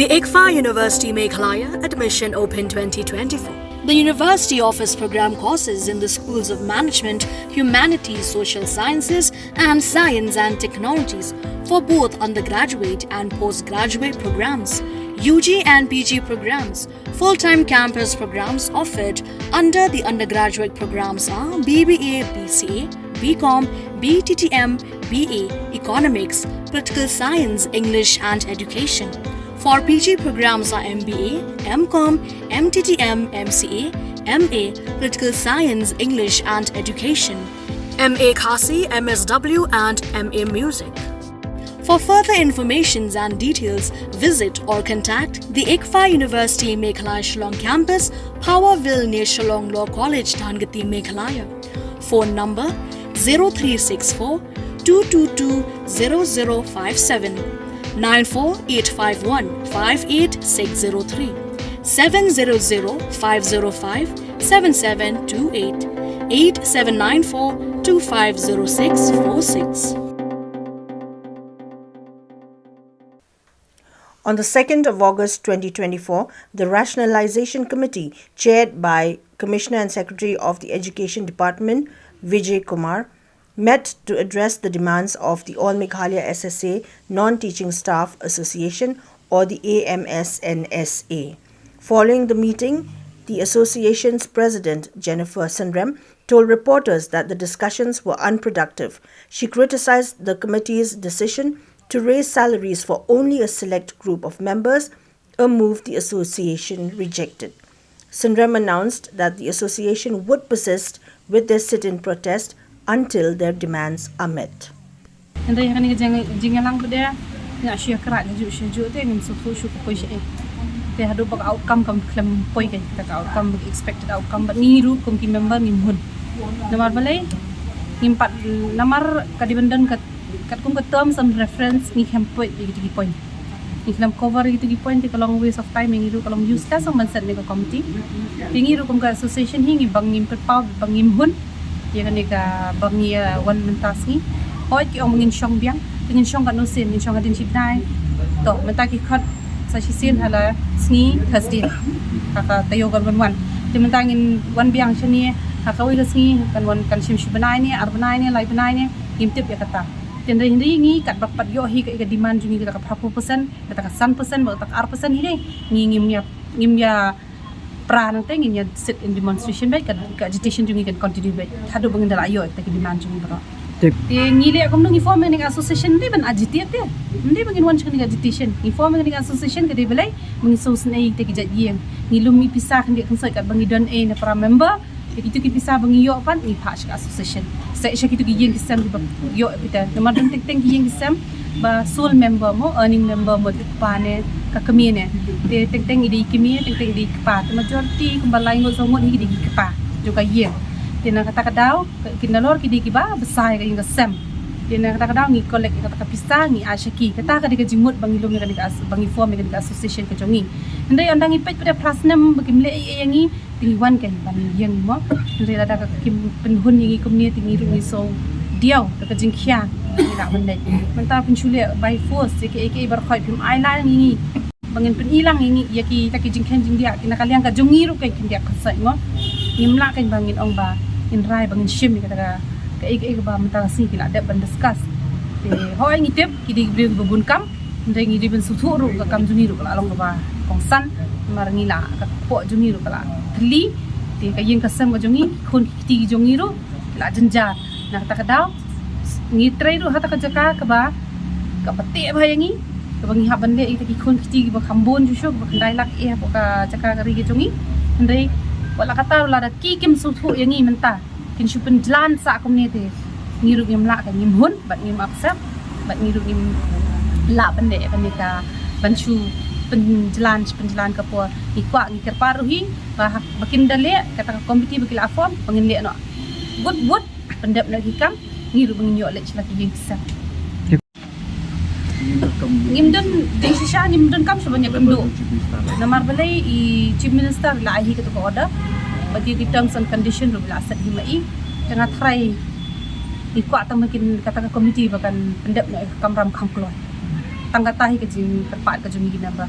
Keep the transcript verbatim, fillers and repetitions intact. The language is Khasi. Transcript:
ICFAI University Meghalaya, admission open twenty twenty-four. The university offers program courses in the schools of management, humanities, social sciences, and science and technologies for both undergraduate and postgraduate programs, U G and P G programs. Full-time campus programs offered under the undergraduate programs are B B A, B C A, B Com, B T T M, B A, Economics, Political Science, English and Education. For P G programs are M B A, M Com, M T T M, M C A, M A, Political Science, English and Education, M A Khasi, M S W and M A Music. For further informations and details, visit or contact the ICFAI University Meghalaya Shillong Campus, Powerville near Shillong Law College, Dhangati, Meghalaya. Phone number zero three six four two two two zero zero five seven, nine four eight five one five eight six zero three, seven zero zero five zero five seven seven two eight, eight seven nine four two five zero six four six. On the second of August twenty twenty-four, the Rationalization Committee, chaired by Commissioner and Secretary of the Education Department, Vijay Kumar, met to address the demands of the All Meghalaya S S A Non-Teaching Staff Association, or the A M S N S A. Following the meeting, the association's president, Jennifer Synrem, told reporters that the discussions were unproductive. She criticized the committee's decision to raise salaries for only a select group of members, a move the association rejected. Synrem announced that the association would persist with their sit-in protest until their demands are met. Hynrei ha kane ka jing, jingïalang pat de nga shu ïa krad shuh shuh te ngim sngewthuh shuh ka poi shaei. Te haduh ba ka outcome kam khlem poi, ka, ka outcome, ba ka expected outcome, bad ngi ruh kum ki member ngim hun. Namar balei? Ngim pat, namar ka dei ban don ka, katkum ka terms and reference ngi khlem poi ïa kito ki point. Ngi khlem cover ïa kito ki point, te ka long waste of time ïa ngi ruh, ka long useless ong ban set ïa ka committee. Te ngi ruh kum ka association hi ngi, ba ngim pynpaw, ba ngim hun ïa kane kaba ngi ïa wan mynta sngi. Hooid ki ong ba ngin shong biang, te ngin shong katno sien, ngin shong hadien shi bnai. To mynta ki khot sa shisien ha la sngi Thursday, ha ka taïew kan wan wan. Te mynta ngin wan biang shane ha kawei ka sngi, kan wan, kan shim shi bnai ne, ar bnai ne, lai bnai ne, ngim tip ïa kata. Te hynrei, hynrei ngi katba pat ïoh hi ka, ka demand jong ngi, kata ka phra phew percent, kata ka san percent, bad kata ka ar percent hi dei, ngi ngim ïa, ngim ïa pra nangta, ngin ïa sit in demonstration beit, ka, ka agitation jong ngi kan continue beit haduh ba ngin da lah ïoh ïa kita ki demand jong ngi baroh. Te ngi leh kumno? Ngi form ïa kane ka association ym dei ban agitate te, ym dei ba ngin wan sha kane ka agitation. Ngi form ïa kane ka association ka dei balei? Ba ngin sngewsynei ïa kita ki jait ïing. Ngi lum ïa pisa khyndiat khynsoit katba ngi don ei na para member. Ïa kito ki pisa ba ngi ïoh pat ngi phah sha ka association, sha, sha kito ki ïing ki sem kiba ïoh ïa kita. Namar don teng teng ki ïing ki sem ba sole member mo, earning member mo, dei u kpa ne ka kmie ne. Te teng teng i dei i kmie, teng teng i dei i kpa. Te majority kumba lai ngut saw ngut hi ki dei ki kpa jong ka ïing. Te na kata ka daw ki, nalor ki dei kiba bsa ïa ka ïing ka sem. Te na kata ka daw ngi collect ïa kata ka pisa ngi ai sha ki. Kata ka dei ka jingmut ba ngi lum ïa kane ka as-, ba ngi form ïa kane ka association ka jong ngi. Hynrei ynda ngi peit pat da phra snem ba kim leh ei ei ïa ngi, te ngi wan kein ban ïeng mo. Hynrei lada ka, kim pynhun ïa ngi kumne te ngi ruh ngi sngew diaw da ka jingkhia, ngi lah ban leit. Mynta phin shu leh by force ïa kiei kiei baroh, phim ai lang ïa ngi ba ngin pyni lang ïa ngi ïa kita ki jingkheiñ jingdiah, ki na ka liang ka jong ngi ruh kein kin diah khynsoit mo. Ngim lah kein ba ngin ong ba ngin rai ba ngin shim ïa kata ka, kaei kaei kaba mynta ka sngi ki la dep ban discuss. Te hooid ngi tip ki dei ki briew kiba bun kam, hynrei ngi dei ban sngewthuh ruh ka kam jong ngi ruh ka la long kaba kongsan, namar ngi la, ka kpoh jong ngi ruh ka la thylli. Te ka ïing ka sem ka jong ngi, ki khun ki kti ki jong ngi ruh ki la jynjar. Na kata ka daw ngi trei ruh ha kata ka jaka kaba, kaba teh bha ïa ngi, kaba ngi hap ban leh ïa kita ki khun ki kti kiba kham bun shuh shuh, kaba khyndai lak eh hapoh ka jaka ka ri ka jong ngi. Hynrei wat la katta ruh, lada ki kim sngewthuh ïa ngi mynta, kin shu pynjlan sah kumne te ngi ruh ngim lah, ka ngim hun bad ngim accept, bad ngi ruh ngim lah ban leh kane ka, ban shu pynjlan, shu pynjlan ka por. Ngi kwah, ngi kyrpad ruh hi ba, ba kin da leh kata ka committee ba ki la form, ba ngin leh noh, bud bud pyndep noh ki kam, ngi ruh ba ngin ïoh leit sha la ki ïing ki sem. Ngim don, dei shisha ngim don kam shuh ban ïakynduh. Namar balei? I Chief Minister la ai hi katu ka order bad ki, ki terms and condition ruh la set hi ma i. Te nga tharai ngi kwah tang ma kin, kata ka committee ba kan pyndep noh ïa ka kamram kham kloi. Tang kata hi ka jingkyrpad ka jong ngi ki member.